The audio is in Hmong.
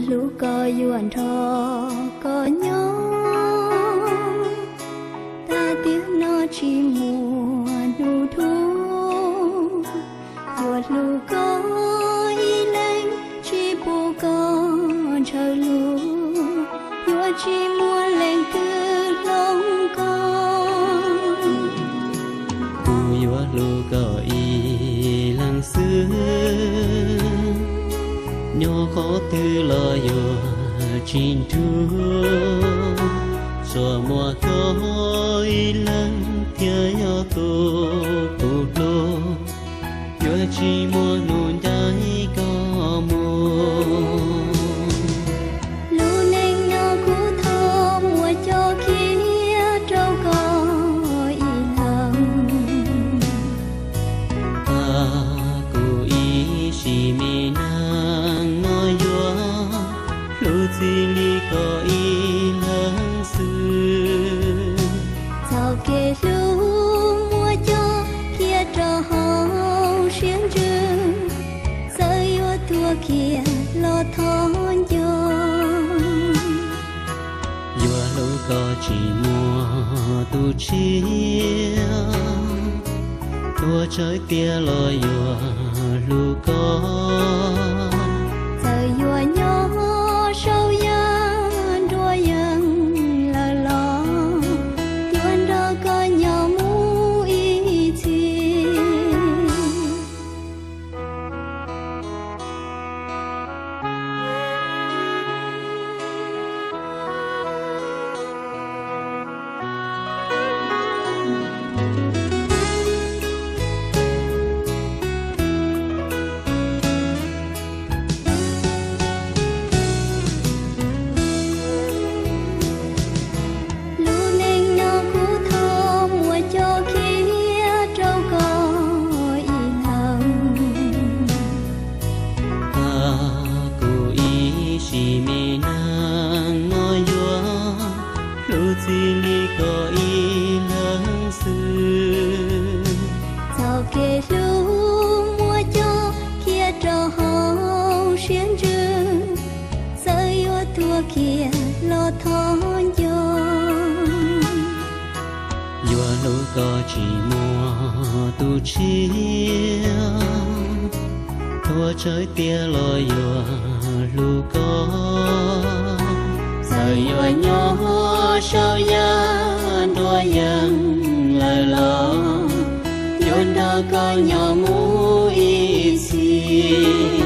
Hlub koj yuav nrog koj nyob, tag tiam no tsis muaj hnub dua. Yuav hlub koj ib leeg, tsis pub koj ntshaw lus. Yuav tsis muaj leej twg hloov koj. Kuv yuav hlub koj ib leeg xwb, nyob qhov twg los yuav tsis nrug. Tsuas muaj koj ib leeg thiaj yog tus kuv hlub, yuav tsis muaj hnub ncaim koj mus. Lub neej no kuv thov muaj coj khiav rau koj ib leeg. Kuv ib sim me neej no yuav hlub txij li koj ib leeg xwb. Txoj kev hlub muaj coj khiav rau hauv siab ntsws, txawm yuav tuag kiag los thov nco. Yuav hlub koj tsis muaj tus tshiab, tuag tsawg tiag los yuav hlub koj. Txawm yuav nyob saum yaj nruab yees lawm los, yuav nrog koj nyob mus ib txhis. Lub neej no kuv thov muaj coj khiav rau koj ib leeg. Kuv ib sim me neej no yuav hlub txij li koj ib leeg xwb. Txoj kev hlub muaj coj khiav rau hauv siab ntsws, txawm yuav tuag kiag los thov nco. Yuav hlub koj tsis muaj tus tshiab, tuag tsawg tiag los yuav hlub koj. Txawm yuav nyob saum yaj nruab yees lawm los, yuav nrog koj nyob mus ib txhis.